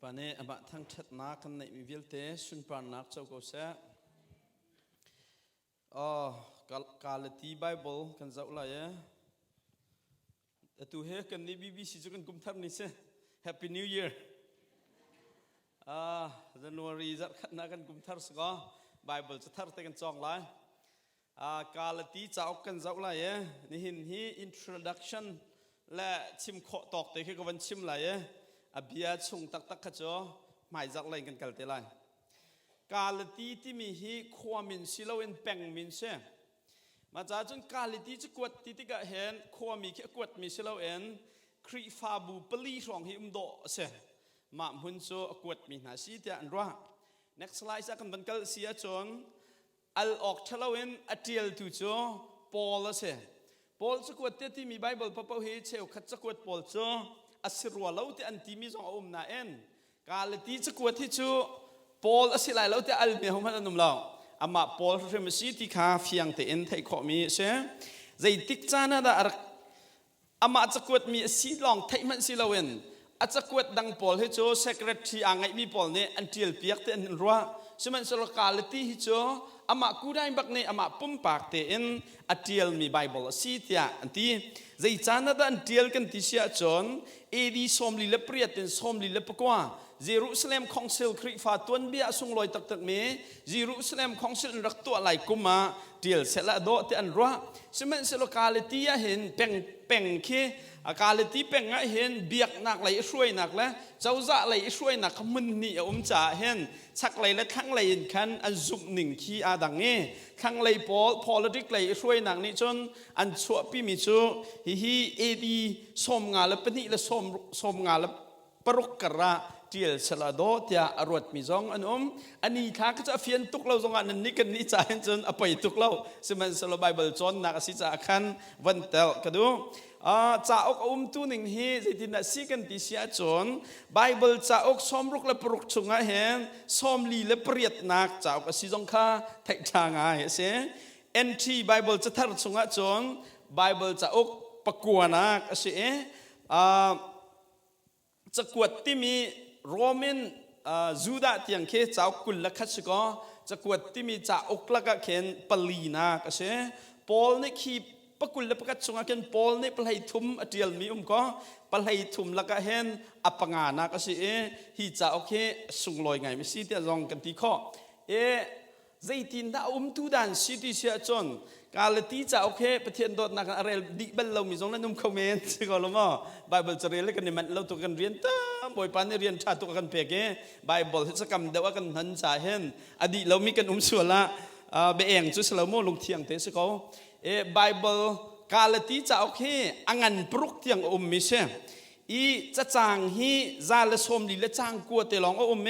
Bawipa nih amah thangṭhatnak kan neihmi vialte sunparnak co ko seh. Oh, Galati Bible kan zoh lai e. Atu he kan nih BBC cu kan kum thar ni si. Happy New Year. Ah, January zarh khatnak kan kum thar si ko. Bible cu thar te kan cawng lai. Galati cauk kan zoh lai i nihin hi introduction le chim khawh tawk te khi ka van chim lai i a bia chung taktak kha cu hmaizarh lei kan kal te lai. Galati timi hi khua min si loin peng min si. Mah caah cun Galati cu kuat ti tikah hin khuami khi a kuatmi si loin Khrihfabu pali hrawng hi um dawh a si. Mah hmun cu a kuatmi hna si tiah an ruah. Next slide ah kan van kal si ahcun Al awk ṭhalo in a ṭialtu cu Paul a si. Paul cakuat te timi Baibal paohpaoh hi cheukhat cakuat pawl cu a si rua lo ti an timi zong a um nain Galati cakuat hi cu Paul a si lai lo tiah almi hohmanh an um lo. Amah Paul hrim a si ti kha fiang tein theih khawhmi a si. Zeitik caan ah dah a rak amah cakuatmi a si lawng theih hmanh si loin a cakuat dang pawl hi cu secretary aa ngeihmi pawl nih an ṭial piak ti an ruah. Sihmanhsehlaw Kalati hi cu amah kudai bak nih amah pumpak tein a ṭialmi Bible a si tiah an ti. Zei caan ah dah an ṭial kan ti si ahcun AD 48 in 49 Jerusalem Council Khrihfa tuanbia a sunglawi taktakmi Jerusalem Council in rak tuah lai kum ah ṭial sehla dawh ti an ruah. Sihmanhsehlaw Kaliti ah hin peng peng khi Kaliti peng ah hin biaknak lei i hruainak le cozah lei i hruainak kha hmun hnih a um caah hin chaklei le thlanglei in khan an zumh ning khi aa dang i thlanglei pawl politic lei i hruainak nih cun an chuahpimi cu hihi AD 52 le 56 kar ah ṭial sela dawh tiah a ruatmi zong an um. Ani thla kha cu a fian tuk lo zongah nan nih kan nih ca hin cun a poi tuk lo. Sihmanhsehlaw Baibal cawnnak a si caah khan van tel ka duh. Cauk a umtu ning hi zeitindah si kan ti si ahcun Baibal cauk 66 chungah hin 48nak cauk a si zong kha theih ṭha ngai a si. NT Baibal cathar chungah cun Baibal cauk pakuanak a si i Cakuat timi Roman Judah tiang khi cauk 21 si kaw cakuat timi cauk lakah khin palinak a si. Paul nih khi 21 chungah khin Paul nih 33 a ṭialmi um kaw 33 lakah hin a panganak a si i hi cauk hi sunglawi ngaimi si tiah zong kan ti khawh. I Zeitindah a umtu dan si ti si ahcun Galati cauk he Pathian dawtnak a rel dih bal lomi zong nan um kho men si ko lo maw? Bible carel le kan i manh lo tuk kan rian tam Bawipa nih rian ṭha tuk a kan pek i Bible hi cakam deuh a kan hman ca hin a dih lomi kan um sual ah biaeng cu si lo maw lungthiang te si ko. E Bible Galati cauk hi a ngan paruk tiang a ummi si. I cacang hi za le sawm li le cang kua te lawng a um i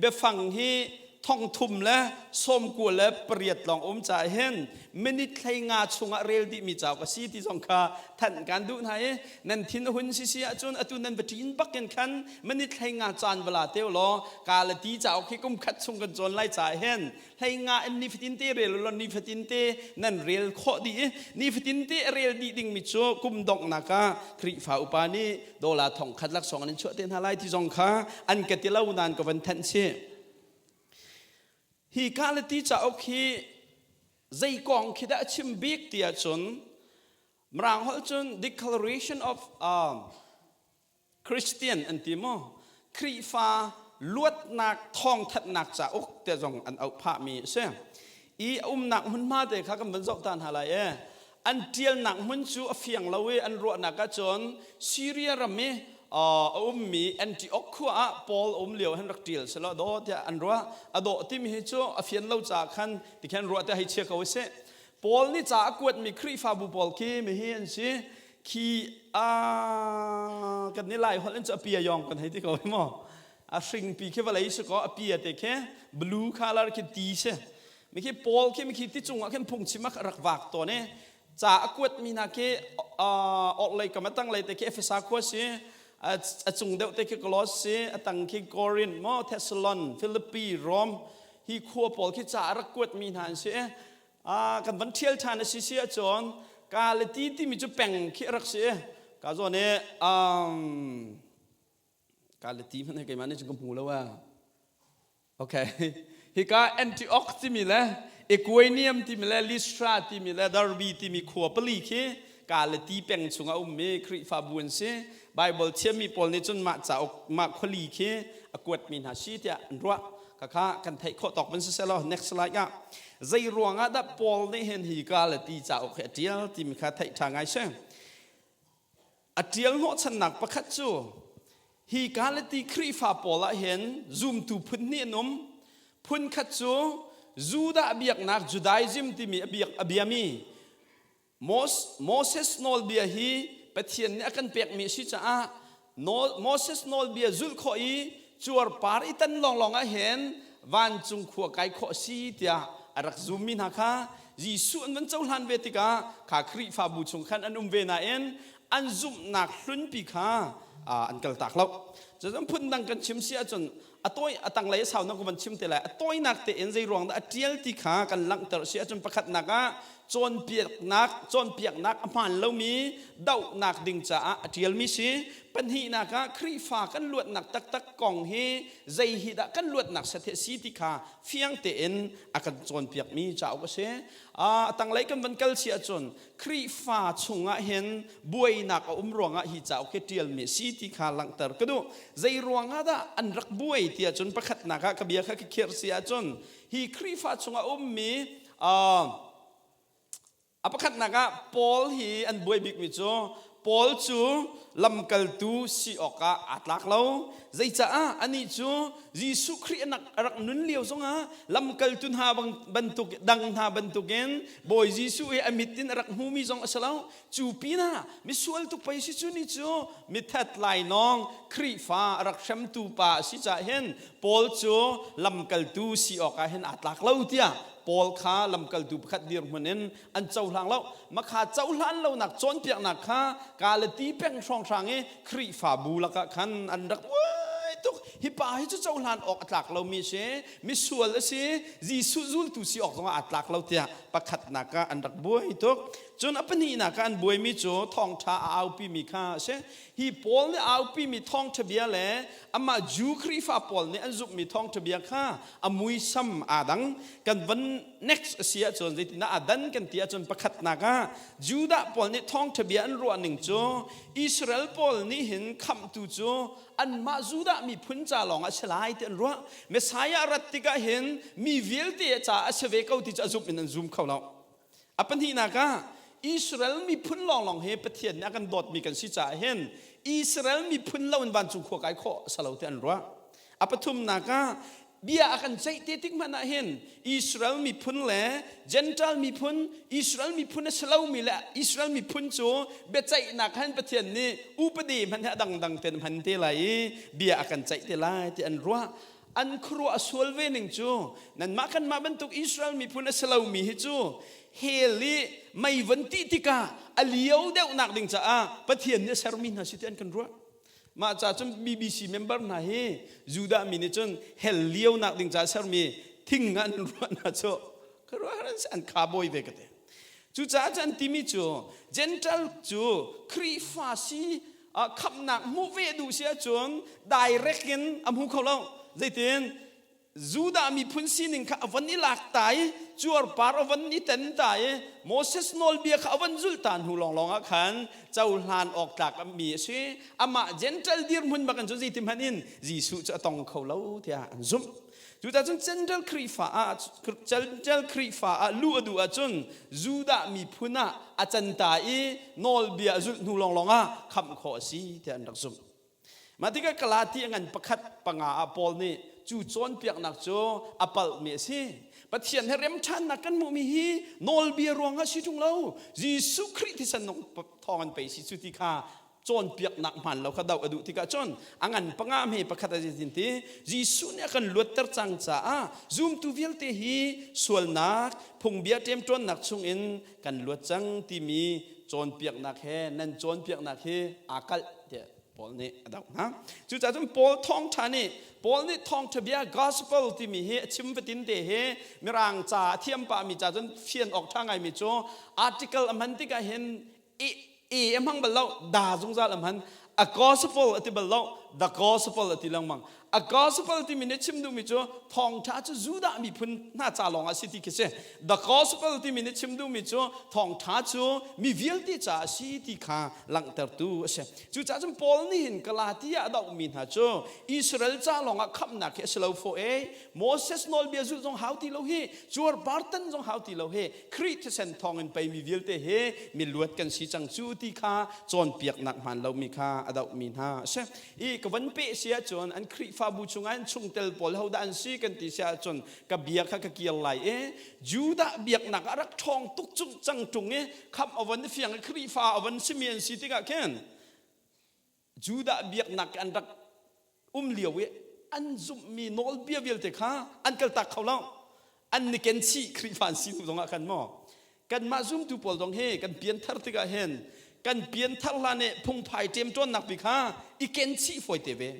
biafang hi 398 lawng um caah hin minute 15 chungah rel dihmi cauk a si ti zong kha thanh kan duh hna i nan thin a hun si si ahcun atu nan va ṭin bak in khan minute 15 caan vala teu law Galati cauk hi kum khat chung kan cawn lai caah hin 15 in nifatin te rel law nifatin te nan rel khawh dih i nifatin te rel dih dingmi cu kum donghnak ah Khrihfa upa nih dollar 1000 laksawng an in chuah te hna lai ti zong kha an ka ti lo nain ka van thanh chih. Hi Galati cauk hi zei kong khi dah a chim bik ti ahcun Mirang holh cun Declaration of Christian an ti maw? Khrihfa luatnak thawngthanhnak cauk te zong an auh phahmi a si. I a umnak hmunhma te kha kan van zoh ta hna lai e. An ṭialnak hmun cu a fiang lo i an ruahnak ahcun Syria ram i a ummi Antioch khua ah Paul um lio hin rak ṭial selaw dawh tiah an ruah. A dawh timi hi cu a fian lo caah khan tikhan ruah tiah hei chia ko sih. Paul nih ca a kuatmi Khrihfabu pawl khi mihi an si. Khi kan nih Lai holh in cu a pia yong kan hei ti ko hi maw. A hringpi khi vawlei si kaw a pia te khi blue color khi ti si. Mikhi Paul khi mikhi ti cungah khin phungchim a rak vak tawn i ca a kuatmi hna khi orhlei kam a tanglei te khi Efesa khua si a cung deuh te khi Kolos si a tang khi Korin mo Thessalon Philippi Rome hi khua pawl khi ca a rak kuatmi hna an si kan van ṭhial ṭhan a si si ahcun Galati timi cu peng khi a rak si ka zawn i. Galati hmanh hi keimah nih cun ka hmu lo ah. Okay. Hika Antioch timi le Iconium timi le Lystra timi le Derbe timi khua pali khi Galati peng chungah ummi Khrihfabu an si. Bible thiammi pawl nih cun mah cauk mah khuali khi a kuatmi hna si tiah an ruah. Khakha kan theih khawh tawk van si selaw next slide ah zei ruangah dah Paul nih hin hi Galati cauk hi a ṭial timi kha theih ṭha ngai si. A ṭial hnawhchannak pakhat cu hi Galati Khrihfa pawl ah hin zumtu phun hnih an um. Phun khat cu Judah biaknak Judaism timi a biak a biami Moses nawlbia hi Pathian nih a kan pekmi a si caah Moses nawlbia zulh khawh i cuarpar i tan lawnglawng ah hin vancung khua kai khawh a si tiah a rak zummi hna kha Jesuh an van cohlan ve tikah kha Khrihfabu chung khan an um ve nain an zumhnak hlunpi kha an kaltak lo. Cun phundang kan chim si ahcun a tawi a tanglei a saunak ka van chim te lai. A tawinak tein zei ruang dah a ṭial ti kha kan langhter si ahcun pakhatnak ah cawnpiaknak cawnpiaknak a hmaan lomi dohnak ding caah a ṭialmi si. Pahnihnak ah Khrihfa kan luatnak taktak kong hi zei hi dah kan luatnak set hi a si ti kha fiang tein a kan cawnpiakmi cauk a si. A tanglei kan van kal si ahcun Khrihfa chungah hin buainak a um ruangah hi cauk hi ṭialmi a si ti kha langhter ka duh. Zei ruangah dah an rak buai ti ahcun pakhatnak ah ka bia kha ka khirh si ahcun hi Khrihfa chungah ummi A pakhatnak ah Paul hi an buai bikmi cu Paul cu lamkaltu si awkah aa tlak lo. Zeicaah anih cu Jesuh Khrih a rak nun lio zongah lamkaltu hna bantuk dang hna bantukin Bawi Jesuh hi a mit in a rak hmumi zong a si lo. Cu pinah misual tuk pei si cu ni cu mithat lainawng Khrihfa a rak hremtu pa a si caah hin Paul cu lamkaltu si awkah hin aa tlak lo tiah Paul kha lamkaltu pakhat dirhmun in an cohlang lo. Makha cohlan lonak cawnpiaknak kha Galati peng hrawnghrang i Khrihfabu lakah khan an rak buai tuk. Hi pa hi cu cohlan awk a tlak lomi a si, misual a si, Jesuh zultu si awk zongah aa tlak lo tiah pakhatnak ah an rak buai tuk. Cun a pahnihnak ah an buaimi cu thawngṭha a aupimi kha a si. Hi Paul nih a aupimi thawngṭha bia le amah Jew Khrihfa pawl nih an zumhmi thawngṭha bia kha a muisam aa dang. Kan van next a si ahcun zeitindah aa dan kan ti ahcun pakhatnak ah Judah pawl nih thawngṭha bia an ruah ning cu Israel pawl nih hin khamhtu cu anmah Judah miphun ca lawng ah a si lai ti an ruah. Messiah rat tikah hin mi vialte caah a si ve ko ti cu a zumh in an zum kho lo. A pahnihnak ah Israel miphun lawnglawng hi Pathian nih a kan dawtmi kan si caah hin Israel miphun lo in vancung khua kai khawh a si lo ti an ruah. A pathumnak ah bia a kan ceih te tik hmanh ah hin Israel miphun le Gentile miphun, Israel miphun a si lomi le Israel miphun cu biaceihnak han Pathian nih upadi hmanh hi a dangdang ten hman te lai i bia a kan ceih te lai ti an ruah. An khuaruah a sual ve ning cu nanmah kanmah bantuk Israel miphun a si lomi hi cu hell i mei von tih tikah a lio deuhnak ding caah Pathian nih a sermi hna si ti an kan ruah. Mah ca cun BBC member hna hi Judah mi nih cun hell lionak ding caah sermi thing ah an ruah hna cu ka ruah an kha bawi ve ka ti. Cucaah cun an timi cu Gentile cu Khrihfa si khamhnak hmuh ve duh si ahcun direct in a hmu kho lo. Zeitin Judah miphun sining kha a von i lak ta i cuarpar a von i ten ta i Moses nawlbia kha a von zulh ta hnu lawnglawng ah khan cohlan awk tlak mi a si. Amah Gentile dirhmun bak in cun zeitin hmanh in Jesuh cu a tong kho lo tiah an zumh. Cucaah cun Gentile Khrihfa ah Gentile Khrihfa ah luh a duh ahcun Judah miphun ah a can ta i nawlbia a zulh hnu lawnglawng ah khamh khawh a si tiah an rak zumh. Mah tikah Galati a ngan pakhat panga ah Paul nih cu cawnpiaknak cu a palhmi a si. Pathian he remṭhannak kan hmuhmi hi nawlbia ruangah si ṭung lo. Jesuh Khrih thisen thawng an pei si cu ti kha cawnpiaknak hmaan lo kha doh a duh tikah cun a ngan panga hme pakhat a tin ti Jesuh nih a kan luatter cang caah zumtu vialte hi sualnak phungbia ṭemṭawnnak chungin kan luat cang timi cawnpiaknak he nan cawnpiaknak hi aa kalh tiah Paul nih a doh hna. Cucaah cun Paul thawngṭha nih Paul nih thawngṭha bia gospel timi hi a chim fatin te hi mirang ca a thiam pahmi ca cun fian awk ṭha ngaimi cu article a hman tikah hin e a hmang bal lo da zungzal a hman a gospel a ti bal lo. The Gospel a ti lengmang. A gospel timi nih chim duhmi cu thawngṭha cu Judah miphun hna ca lawng ah si ti khi si. The gospel timi nih chim duhmi cu thawngṭha cu mi vialte ca a si ti kha langhtertu a si. Cucaah cun Paul nih hin Galatia a dohmi hna cu Israel ca lawng ah khamhnak hi a si lo fawh e. Moses nawlbia zulh zong hau ti lo hi, cuarpartan zong hau ti lo hi, Khrih thisen thawngin pei mi vialte hi miluat kan si cang cu ti kha cawnpiaknak hmaan lomi kha a dohmi hna a si. I ka van peh si ahcun an Khrihfabu chungah an chungtel pawl hodah an si kan ti si ahcun ka bia kha ka kir lai i Judah biaknak ah rak ṭhawng tuk cang ṭung i khamh a von i fiang i Khrihfa a von simi an si tikah khin Judah biaknak an rak um lio i an zumhmi nawlbia vialte kha an kaltak kho lo. An ni ken chih Khrihfa an si hnu zongah khan maw kanmah zumtu pawl zong hi kan pianthar tikah hin kan pianthar hlan i phungphai ṭemṭawnnak pi kha i ken chih fawi te ve.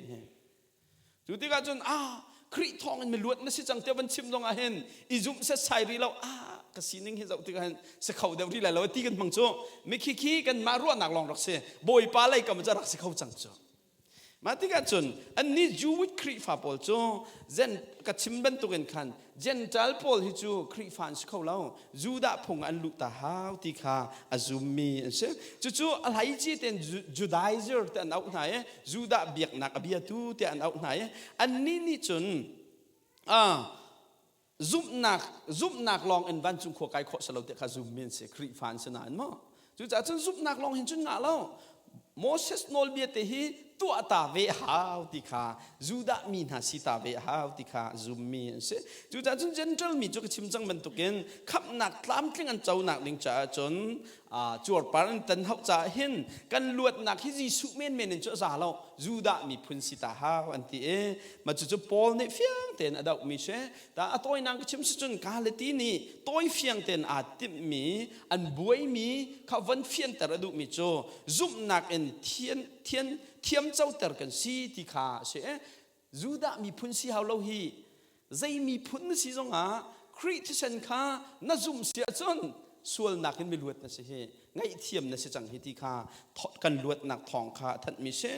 Cu tikah cun ah Khrih thawng in miluat na si cang tiah van chim zong ah hin i zumh setsai rih lo ah ka sining hi zoh tikah hin si kho deuh rih lai lo ti kan hmang cu mikhi khi kanmah ruahnak lawng rak si Bawipa lei kam cu rak si kho cang cu. Mah tikah cun annih Jewish Khrihfa pawl cu Zen ka chim bantukin khan Gentile pawl hi cu Khrihfa an si kho lo. Judah phung an luh ta hau ti kha a zummi an si. Cucu a hleici tein Judaizer te an auh hna i Judah biaknak a biatu tiah an auh hna i annih nih cun zumhnak zumhnak lawng in vancung khua kai khawh si lo ti kha zummi an si. Khrihfa an si nain maw? Cucaah cun zumhnak lawng hin cun ngah lo. Moses nawlbia te hi tuah ta ve hau ti kha Judah mi hna si ta ve hau ti kha zummi an si. Cucaah cun Gentile mi cu ka chim cang bantukin khamhnak tlamtling an conak ding caah cun cuarpar an tan hauh caah hin kan luatnak hi Jesuh menmen in cu a za lo. Judah miphun si ta hau an ti i mah cucu Paul nih fiang tein a dohmi si. Ta a tawinak ka chim si cun Galati nih tawi fiang tein aa timhmi an buaimi kha von fianter a duhmi cu zumhnak in thian thian thiamcoter kan si ti kha a si. Judah miphun si hau lo hi zei miphun na si zongah Khrih thisen kha na zumh si ahcun sualnak in miluat na si hi ngaihthiam na si cang hi ti kha kan luatnak thawng kha a thanhmi si.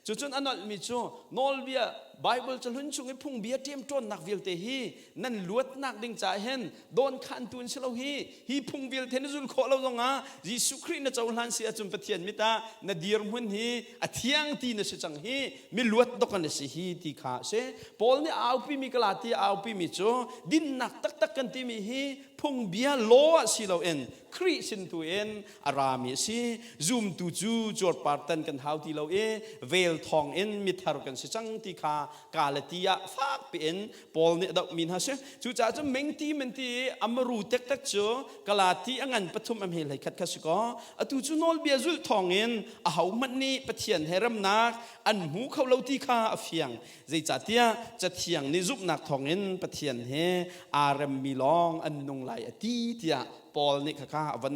Cucun a nolhmi cu nawlbia Bible cahlun chung i phungbia ṭemṭawnnak vialte hi nan luatnak ding caah hin dawnkhantu an si lo hi. Hi phung vialte na zul khawh lo zongah Jesuh Khrih na cohlan si ahcun Pathian mit ah na dirhmun hi a thiang ti na si cang hi, miluat dok an si hi ti kha a si. Paul nih a aupimi Galati a aupimi cu dinnak taktak kan timi hi phungbia law ah si loin Khrih sin tu in a rami a si. Zumtu cu cuarpartan kan hau ti lo i vel thawng in mithar kan si cang ti kha Galati ah fak piin Paul nih a dohmi hna si. Cucaah cun mengti menti i amaru tektek cu Galati a ngan pathum a hme hlei khat kha si kaw atu cu nawlbia zulh thawng in ahohmanh nih Pathian he remnak an hmu kho lo ti kha a fiang. Zeicahtiah Cathiang nih zumhnak thawngin Pathian he aa remmi lawng an nung lai a ti tiah Paul nih khakha a van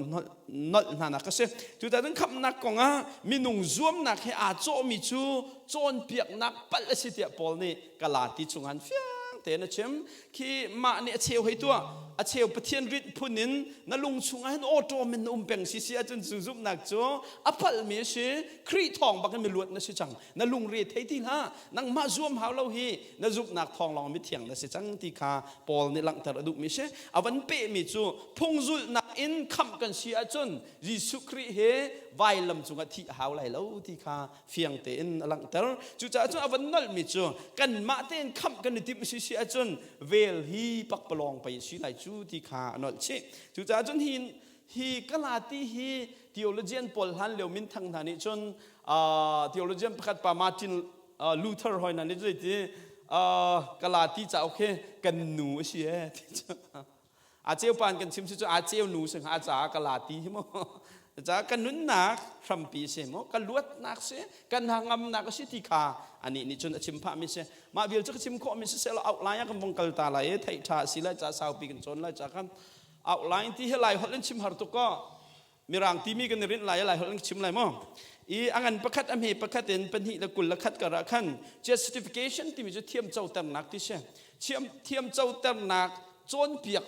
nolh hna nak a si. Cucaah cun khamhnak kongah minung zuamnak he aa cawhmi cu cawnpiaknak palh a si tiah Paul nih Galati chungah fiang tein a chim. Khi mah nih a cheu hei tuah, a cheu Pathian rinh phun in na lung chungah hin awṭawm in na um peng si si ahcun cu zumhnak cu a palhmi a si. Khrih thawng bak in miluat na si cang. Na lungre thei ti hlah. Nangmah zuam hau lo hi na zumhnak thawng lawng mithiang na si cang ti kha Paul nih langhter a duhmi si. A van pehmi cu phung zulhnak in khamh kan si ahcun Jesuh Khrih he vailam cungah thih a hau lai lo ti kha fiang tein a langhter. Cucaah cun a van nolhmi cu kanmah tein khamh kan i timh si si ahcun vel hi pakpalawng pei a si lai cu ti kha a nolh chih. Cucaah cun hi hi Galati hi theologian pawl hlan lio minthang hna nih cun theologian pakhat pa Martin Luther hoi hna nih zeiti Galati cauk hi kan nu a si e ti cu a ceu pan kan chim si cu a ceu nu si hnga caah Galati hi mu ca kan nunnak hrampi si mu ka luatnak si kan hangamnak a si ti kha anih nih cun a chim phah mi si. Mah vial cu ka chim khawh mi si seh law outline ah kan vong kal ta lai i theih tha si lai ca saupi kan cawn lai ca khan outline ti hi lai holh in chim har tuk ko. Mirang timi kan i rinh lai, lai holh in chim lai maw? I a ngan pakhat a hme pakhat in pahnih le 21 kar ah khan justification timi cu thiam coternak ti si. Thiam thiam coternak cawnpiak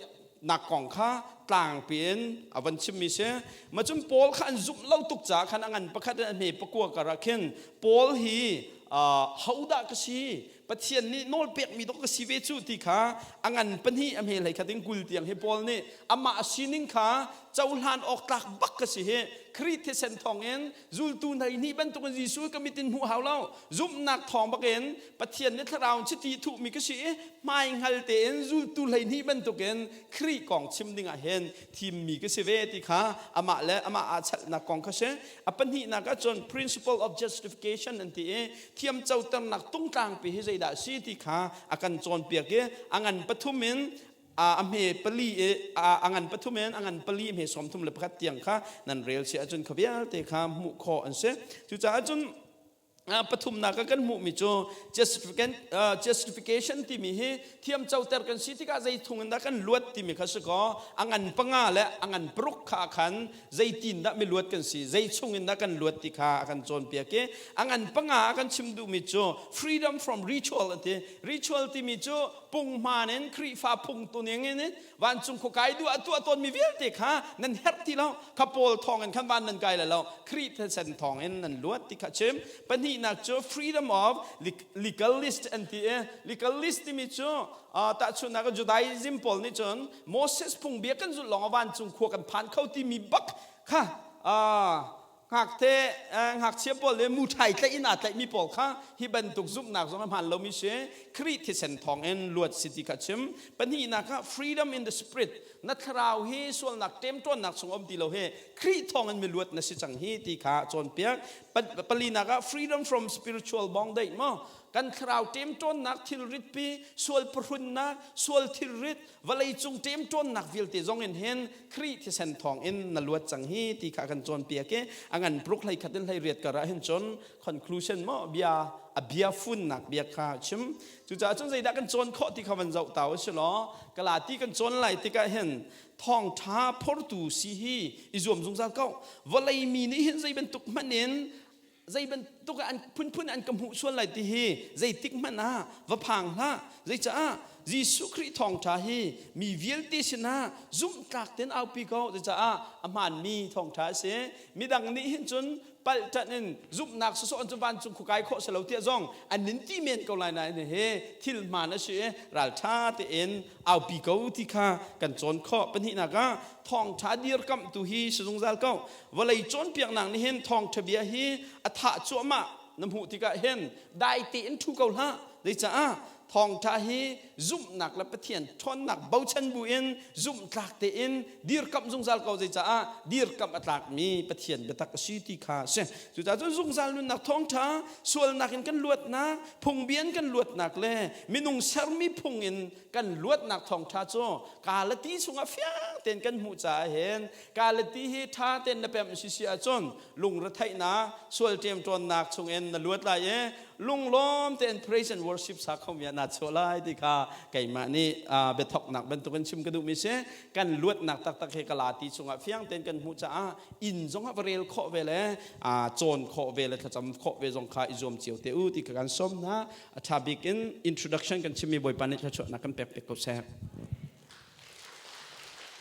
nak kong kha tlangpi in a van chimmi si. Ma cun Paul kha an zumh lo tuk caah khan a ngan pakhat in a hme pakua kar ah khin Paul hi. Hodah ka si, Pathian nih nawl pekmi dok ka si ve cu ti kha a ngan pahnih a hme hlei khat in 20 tiang hi Paul nih amah a sining kha cohlan awk tlak bak ka si hi. Khrih thisen thawngin zultu hleihnih bantukin Jesuh ka mit in hmuh hau lo, zumhnak thawng bakin Pathian nih thlarau chiti thuhmi ka si i hmai hngal tein zultu 12 bantukin Khrih kong chim dingah hin thimmi ka si ve ti kha amah le amah aa chalhnak kong kha si. A pahnihnak ah cun principle of justification an ti i thiamcoternak tungtlangpi hi zeidah a si ti kha a kan cawnpiak i a ngan pathum in a hme pali i a ngan pathum in a ngan pali hme 31 tiang kha nan rel si ahcun kha vialte kha hmuh khawh an si. Cucaah cun pathumnak ah kan hmuhmi cu justification timi hi thiamcoter kan si tikah zei thung in dah kan luat timi kha si kaw, a ngan panga le a ngan paruk kha khan zeitin dah miluat kan si, zei chung in dah kan luat ti kha a kan cawnpiak i a ngan panga a kan chim duhmi cu freedom from ritual a ti. Ritual timi cu punghman in Khrihfa phung tuning in vancung khuakai duh a tuah tawnmi vialte kha nan herh ti lo kha. Paul thawng in khan van nan kai lai lo, Khrih thisen thawng in nan luat ti kha chim. Pahnihnak cu freedom of legalist an ti i legalist timi cu tahchunhnak Judaism pawl nih cun Moses phungbia kan zulh lawng ah vancung khua kan phan kho timi bak kha, ngakte ngakchia pawl le muṭhai tlaih in aa tlaihmi pawl kha hi bantuk zumhnak zong a hmaan lomi si, Khrih thisen thawng in luat si ti kha chim. Pahnihnak ah freedom in the spirit, na thlarau hi sualnak ṭemṭawnnak chung um ti lo hi, Khrih thawng in miluat na si cang hi ti kha cawnpiak. Palinak ah freedom from spiritual bondage maw, kan thlarau ṭemṭawnnak thilrit pi, sual phuhrunnak, sual thilrit, vawleicung ṭemṭawnnak vialte zong in hin Khrih thisen thawng in na luat cang hi ti kha kan cawnpiak i a ngan pruk 11 in 18 kar ah hin cun conclusion maw, bia a bia funnak bia kha chim. Cucaah cun zeidah kan cawn khawh ti kha van zoh ta u si law, Galati kan cawn lai tikah hin thawngṭha phortu si hi i zuam zungzal ko. Vawlei mi nih hin zei bantuk hmanh in, zei bantuk an phunphun an ka hmuh sual lai ti hi zeitik hmanh ah va phang hlah. Zeicaah Jesuh Khrih thawngṭha hi mi vialte sinah zumhtlak tein aupi ko. Zeicaah a hmaanmi thawngṭha a si. Midang nih hin cun palhṭanh in zumhnak sawsawh in cu vancung khuakai khawh si lo tiah zong an nin ti men ko lai nain hi thil hmaan a si i ralṭha tein aupi ko ti kha kan cawn khawh. Pahnihnak ah thawngṭha dirkamhtu hi si zungzal ko. Vawlei cawnpiaknak nih hin thawngṭha bia hi a thah cuahmah na hmuh tikah hin dai tein ṭhu ko hlah. Zeicaah thawngṭha hi zumhnak le Pathian ṭhawnnak bochan bu in zumhtlak tein dirkamh zungzal ko. Zeicaah dirkamh a tlakmi Pathian biatak a si ti kha a si. Cucaah cun zungzal nunnak thawngṭha, sualnak in kan luatnak, phungbia in kan luatnak le minung sermi phung in kan luatnak thawngṭha cu Galati chungah fiang tein kan hmuh caah hin Galati hi ṭha tein na pemh si si ahcun lungretheihnak, sual ṭemṭawnnak chungin na luat lai i lunglawm tein praise and worship sa khomi ah naa chuah lai ti kha keimah nih biathoknak bantukin chim ka duhmi si. Kan luatnak taktak hi Galati chungah fiang tein kan hmuh caah inn zongah va rel khawh ve le cawn khawh ve le thlacam khawh ve zong kha i zuam cio te u ti kha kan sawm hna. A ṭha bik in introduction kan chimmi Bawipa nih thluachuahnak kan pek pek ko seh.